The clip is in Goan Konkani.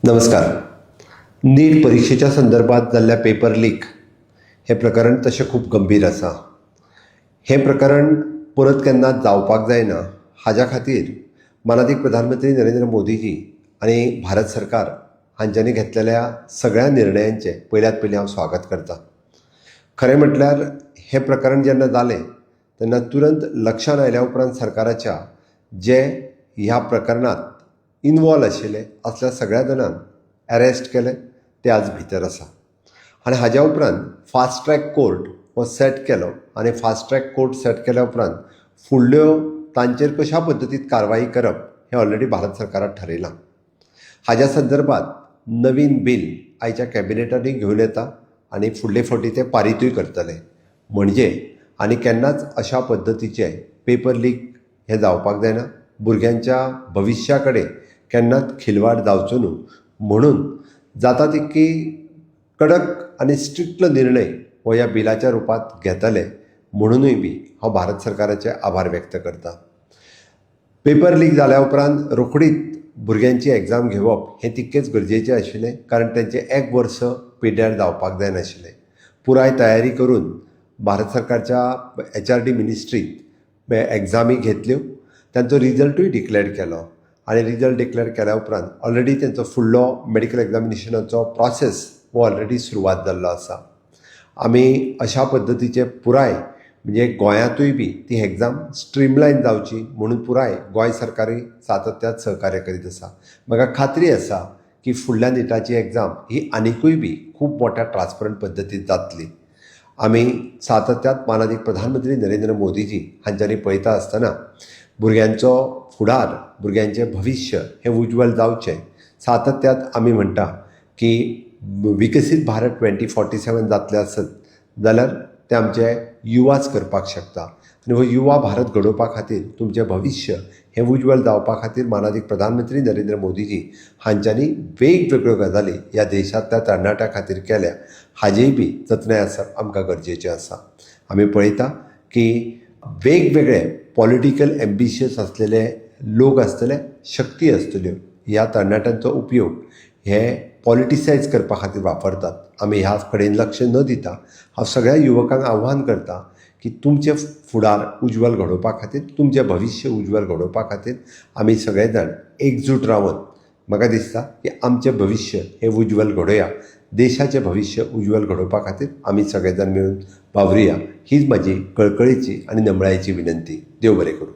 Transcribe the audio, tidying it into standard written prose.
नमस्कार. नीट परिक्षेच्या संदर्भात जाल्ल्या पेपर लीक हें प्रकरण तशें खूब गंभीर आसा. हें प्रकरण परत केन्नाच जावपाक जायना हाज्या खातीर मानादीक प्रधानमंत्री नरेंद्र मोदीजी आनी भारत सरकार हांच्यांनी घेतलेल्या सगळ्या निर्णयांचें पयल्यात पयलीं हांव स्वागत करतां. खरें म्हटल्यार हें प्रकरण जेन्ना जालें तेन्ना तुरंत लक्षांत आयल्या उपरांत सरकाराच्या जे ह्या प्रकरणांत इनवॉल्व आशिल्ले असल्या सगळ्या जाणांक एरेस्ट केले, ते आज भितर आसा. आनी हाज्या उपरांत फास्ट ट्रॅक कोर्ट हो सेट केलो आनी फास्ट ट्रॅक कोर्ट सेट केल्या उपरांत फुडल्यो तांचेर कशा पद्दतीन कारवाई करप हें ऑलरेडी भारत सरकारान ठरयलां. हाज्या संदर्भात नवीन बील आयच्या कॅबिनेटांनी घेवन येता आनी फुडले फावटी तें पारितूय करतले. म्हणजे आनी केन्नाच अशा पद्दतीचे पेपर लीक हें जावपाक जायना, भुरग्यांच्या भविश्या कडेन केन्नाच खिलवाड जावचो न्हू म्हणून जाता तितकी कडक आनी स्ट्रिक्ट निर्णय हो ह्या बिलाच्या रुपांत घेतले म्हणुनूय बी हांव भारत सरकाराचे आभार व्यक्त करता. पेपर लीक जाल्या उपरांत रोखडीच भुरग्यांची एग्जाम घेवप हें तितकेंच गरजेचें आशिल्लें, कारण तांचें एक वर्स पिड्ड्यार जावपाक जायनाशिल्लें. पुराय तयारी करून भारत सरकारच्या एचआरडी मिनिस्ट्रीत एग्जामी घेतल्यो, तांचो रिजल्टूय डिक्लेर केलो आनी रिजल्ट डिक्लेर केल्या उपरांत ऑलरेडी तांचो फुडलो मेडिकल एग्जामिनेशनाचो प्रोसेस हो ऑलरेडी सुरवात जाल्लो आसा. आमी अशा पद्दतीचे पुराय म्हणजे गोंयांतूय बी ती एग्जाम स्ट्रीमलायन जावची म्हणून पुराय गोंय सरकारूय सातत्यान सहकार्य करीत आसा. म्हाका खात्री आसा की फुडल्या निटाची एग्जाम ही आनिकूय बी खूब मोठ्या ट्रान्सपरंट पद्दतीन जातली. आमी सातत्यान मानादीक प्रधानमंत्री नरेंद्र मोदीजी हांच्यांनी पळयता आसतना भुरग्यांचो फुडार, भुरग्यांचें भविश्य हें उज्वल जावचें. सातत्यान आमी म्हणटा की विकसीत भारत 2047 जातलें आसत जाल्यार तें आमचे युवाच करपाक शकता आनी हो युवा भारत घडोवपा खातीर, तुमचें भविश्य हें उज्वल जावपा खातीर मानादीक प्रधानमंत्री नरेंद्र मोदीजी हांच्यांनी वेगवेगळ्यो गजाली ह्या देशांतल्या तरणाट्यां खातीर केल्या हाजेय बी जतनाय आसप आमकां गरजेचें आसा. आमी पळयता की वेगवेगळे पॉलिटिकल एम्बिशियस आसलेले लोक आसतले, शक्ती आसतल्यो, ह्या तरणाट्यांचो उपयोग हे पॉलिटिसायज करपा खातीर वापरतात. आमी ह्या कडेन लक्ष न दिता हांव सगळ्या युवकांक आव्हान करता की तुमचें फुडार उज्वल घडोवपा खातीर, तुमचें भविश्य उज्वल घडोवपा खातीर आमी सगळे जाण एकजूट रावन म्हाका दिसता की आमचें भविश्य हें उज्वल घडोवया. देशाचें भविश्य उज्वल घडोवपा खातीर आमी सगळे जाण मेळून वावरुया, हीच म्हाजी कळकळीची आनी नमळायेची विनंती. देव बरें करूं.